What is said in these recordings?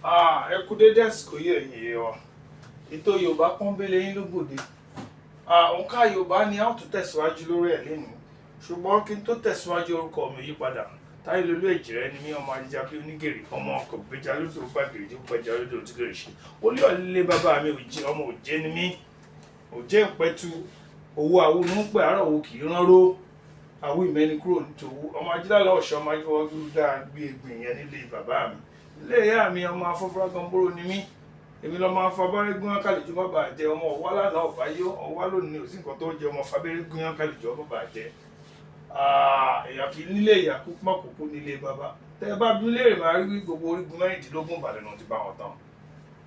Ẹ kú dédé àsìkò yìí, ẹ̀yin èèyàn wa. Ètò Yorùbá Pọ́nbélé yín ló gbòde. Òǹkà Yorùbá ni a ó tún tẹ̀síwájú lórí ẹ̀ lénìí, ṣùgbọ́n kí n tó tẹ̀síwájú, orúkọ mi ò yí padà. Táyélolú Èjìrẹ́ ni mí, ọmọ ajá bí onígèrè, ọmọ ọkọ̀ gbẹja lódò, gbàgèrè jẹ́ gbẹja lódò tí kò ṣe olú ọ̀lẹ́. Bàbá mi òjé, ọmọ òjé ni mí, òjé ìpẹ́tù owó àwọn onípẹ̀ àárọ̀ wo kì í rán ró àwọn ìmẹ́ni kúrò nítòwú, ọmọ ajílálọ́ ọ̀ṣọ́, ọmọ ajífọwọ́ dáa gbé egbìn yẹn nílé bàbá mi, ilé ìyá mi. Ọmọ afọ́fúrá gánbóró ni mí, èmi lọ́mọ afọbárẹ́ gúnyán kálíjọ má bàa jẹ, ọmọ ọ̀wá lánàá ọ̀bá yó ọ̀wá lónìí, ò sí nǹkan tó jẹ, ọmọ fabẹ́rẹ́ gúnyán kálíjọ má bàa jẹ. Èèyàn kì í nílé ìyá kú má kúkú nílé bàbá. Tẹ ẹ bá bí léèrè, máa rí gbogbo orígun 16 Ìbàdàn náà ti bá wọn tán.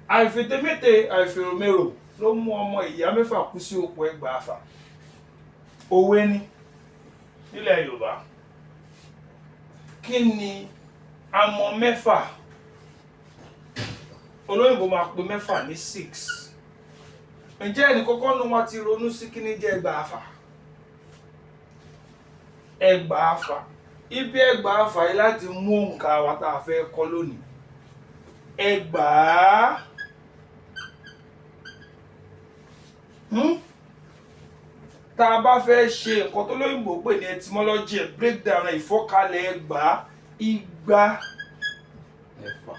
Àìfètémété, àìfèròmérò ló mú ọmọ ìyá mẹ́fà kú sí oko ẹgbàáfà. Òwe ni nílẹ̀ Yorùbá. Kí ni àmọ́ mẹ́fà? Olóyìnbó máa pe mẹ́fà ní six. Ǹjẹ́ ẹnì kọ́kọ́ nu wọn ti ronú sí kí ni jẹ́ ẹgbàáfà? Ẹgbàáfà, ibi ẹgbàáfà yìí láti mú òǹkà wa tá a fẹ́ kọ́ lónìí. Ẹgbàá, tá a bá fẹ́ ṣe nǹkan tó lóyìnbó pè ní etymology, breakdown, ìfọ́kalẹ̀ ẹgbàá, igba mẹ́fà,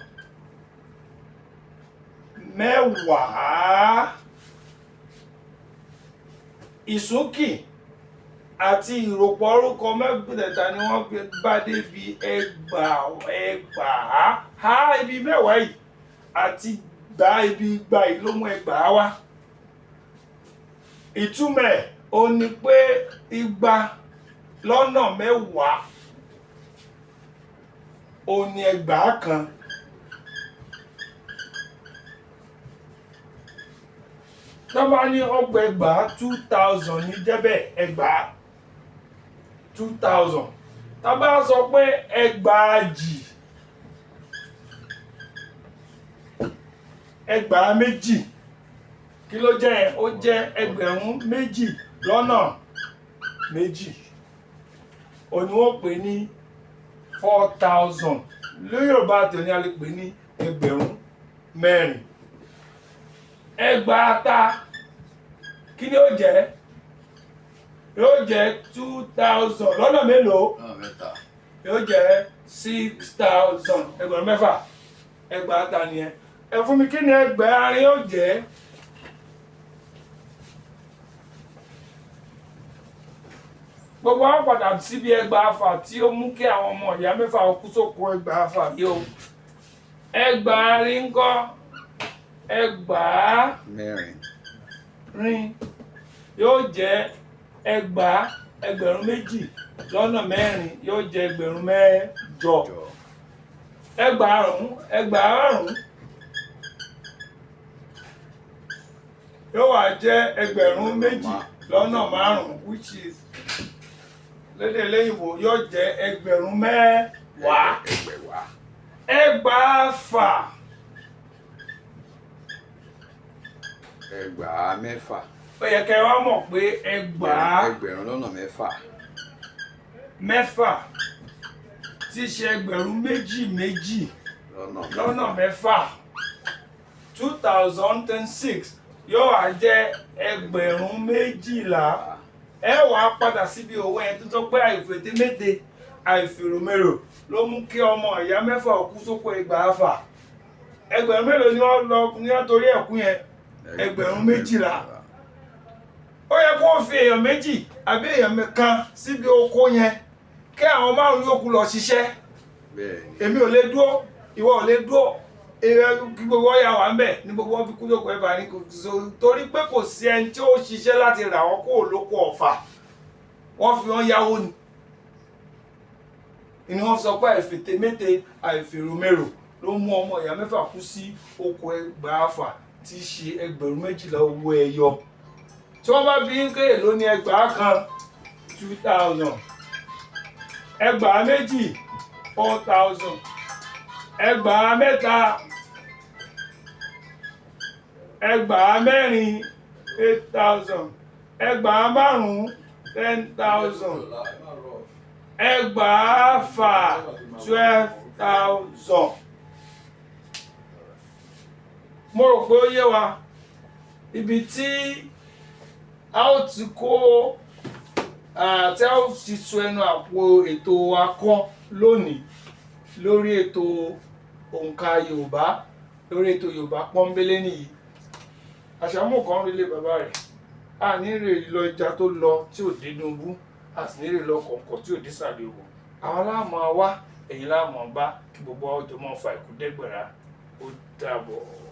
mẹ́wàá, ìsúnkì àti ìròpọ̀ orúkọ mẹ́tẹ̀ẹ̀ta ni wọ́n bá débi ẹgbàá. Ẹgbàá ha, ibi mẹ́wàá yìí àti gbà, ibi igba yìí ló mú ẹgbàá wá. Ìtumọ̀ ẹ̀ ó ní pé igba lọ́nà mẹ́wàá ó ní ẹgbàá kan. Tó bá ní ọgbà ẹgbàá, 2000 ní jẹ́bẹ̀, ẹgbàá 2000. Tá bá sọ pé ẹgbàájì, ẹgbàá méjì, kí ló jẹ́ yẹn? Ó jẹ́ ẹgbẹ̀rún méjì lọ́nà méjì, òní wọ́n pè ní 4000. Lórí Yorùbá tòní, a lè pè ní ẹgbẹ̀rún mẹ́rin. Ẹgbàáta, kí ni ó jẹ́? Yóò jẹ́ 2000 lọ́nà mélòó? Lọ́nà mẹ́ta. Yóò jẹ́ 6000, ẹgbẹ̀rún mẹ́fà. Ẹgbàáta nìyẹn. Ẹ fún mi, kí ni ẹgbẹ̀rin yóò jẹ́? Gbogbo àwọn padà síbi ẹgbàáfà tí ó mú kí àwọn ọmọ ìyá mẹ́fà kú sóko ẹgbàáfà yìí o. Ẹgbàárin ńkọ́? Ẹgbàá mẹ́rin rin yóò jẹ́ ẹgbàá, ẹgbẹ̀rún méjì lọ́nà mẹ́rin yóò jẹ́ ẹgbẹ̀rún mẹ́jọ. Jọ. Ẹgbàárùn, ẹgbàárùn yóò wá jẹ́ ẹgbẹ̀rún méjì lọ́nà márùn, which is lédè eléyìnbó yóò jẹ́ ẹgbẹ̀rún mẹ́wàá. Ẹgbẹ̀wá. Ẹgbàáfà. Ẹgbàá mẹ́fà. Ó yẹ kẹ́ ẹ wá mọ̀ pé ẹgbàá ẹgbẹ̀rún lọ́nà mẹ́fà. Mẹ́fà, tí í ṣe ẹgbẹ̀rún méjì méjì lọ́nà lọ́nà mẹ́fà, 2006, yóò wá jẹ́ ẹgbẹ̀rún 12. Ẹ wàá padà síbi òwe yẹn tó tó pé àìfètéméte, àìfèròmérò ló mú kí ọmọ ìyá mẹ́fà kú sóko ẹgbàáfà. Ẹgbẹ̀rún mélòó ni wọ́n lọ ní wọ́n torí ẹ̀kú yẹn? Ẹgbẹ̀rún 12. Ó yẹ kó fi èèyàn méjì àbí èèyàn kan síbi oko yẹn, kí àwọn márùn yòókù lọ ṣiṣẹ́. Bẹ́ẹ̀ ni. Èmi ò lè dúró, ìwọ ò lè dúró, èèyàn kí gbogbo ọ̀yà wà ń bẹ̀ ní gbogbo wọn fi kú lóko ẹ̀bà ní kò so, torí pé kò sí ẹni tí ó ṣiṣẹ́ láti rà wọ́n kó lóko ọ̀fà. Wọ́n fi wọ́n yáwó ni. Ni wọ́n sọ pé àìfètéméte, àìfèròmérò ló mú ọmọ ìyá mẹ́fà kú sí oko ẹgbàáfà, tí í ṣe ẹgbẹ̀rún 12 owó ẹyọ. Tí wọ́n bá bí ń ké èló ní ẹgbàá kan, 2000. Ẹgbàá méjì, 4000. Ẹgbàá mẹ́ta, ẹgbàá mẹ́rin, 8000. Ẹgbàá márùn-ún, 10,000. Ẹgbàáfà, 12,000. Mo rò pé ó yé wa. Ibi tí a ó ti kó tí a ó ti so ẹnu àpò ètò wa kọ́ lónìí lórí ètò òǹkà Yorùbá, lórí ètò Yorùbá Pọ́nbélé nìyí. Àṣàmú kan rí lé bàbá rẹ̀, a ní rè lọ ẹja tó lọ tí ò dé Dùnbú, a sì ní rè lọ kọ̀ǹkọ̀ tí ò dé sàlẹ̀ òwò. Àwọn láàmú wá, ẹ̀yin láàmú bá, kí gbogbo ọjọ́ máa fa ìkú dẹ́gbẹ̀rá. Ó dàbọ̀.